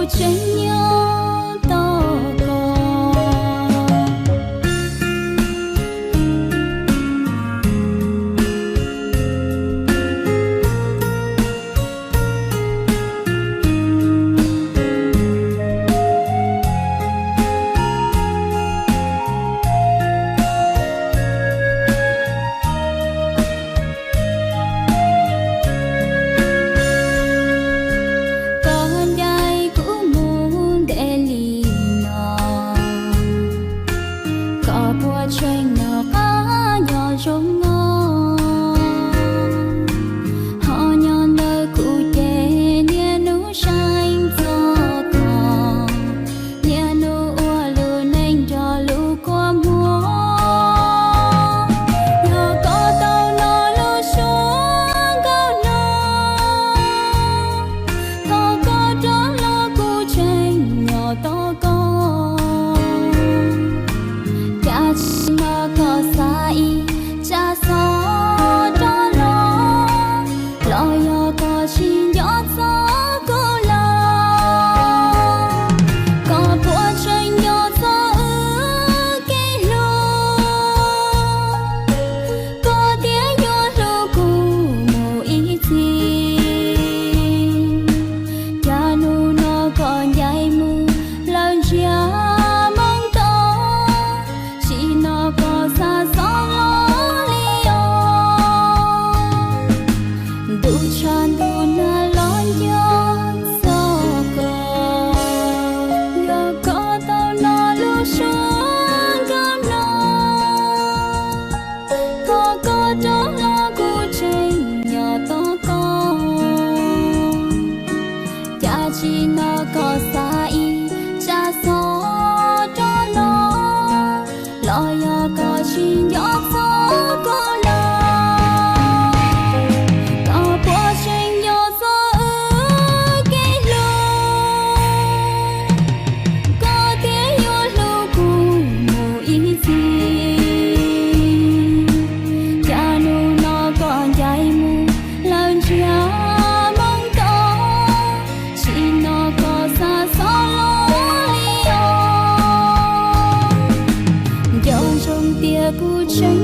tseem nyob tos koj. Koj ncaim kuv mus ntev li no, koj puas tseem nco qab nyob zoo no? Ho nyob ntawm kuv ces niaj hnub saib txog koj, niaj hnub ua lub neej nrog lub kua muag. Yog koj tau hnov lub suab nkauj no, thov koj rov los kuv tseem nyob tos koj. Cas tsis hnov koj xa ib tsab xov rov los, los yog koj tsis nco txog kuv lawm? Koj puas tseem nco txog wb kev hlub, koj thiaj yuav hlub kuv mus ib txhis? Cas hnub no koj ncaim mus lawm ntsiag moo to, tsis hnov koj xa xov los li os. Ntuj tshav ntuj nag los nco txog koj. Yog koj tau hnov lub suab nkauj no, thov koj rov los kuv tseem nyob tos koj. Cas tsis hnov koj xa ib tsab xov rov los, los yog koj tsis nco txog kuv lawm? Koj puas tseem nco txog wb kev hlub, koj thiaj yuav hlub kuv mus ib txhis? Cas hnub no koj ncaim mus lawm ntsiag moo to, tsis hnov koj xa xov los li os. Nco ntsoov tias kuv tseem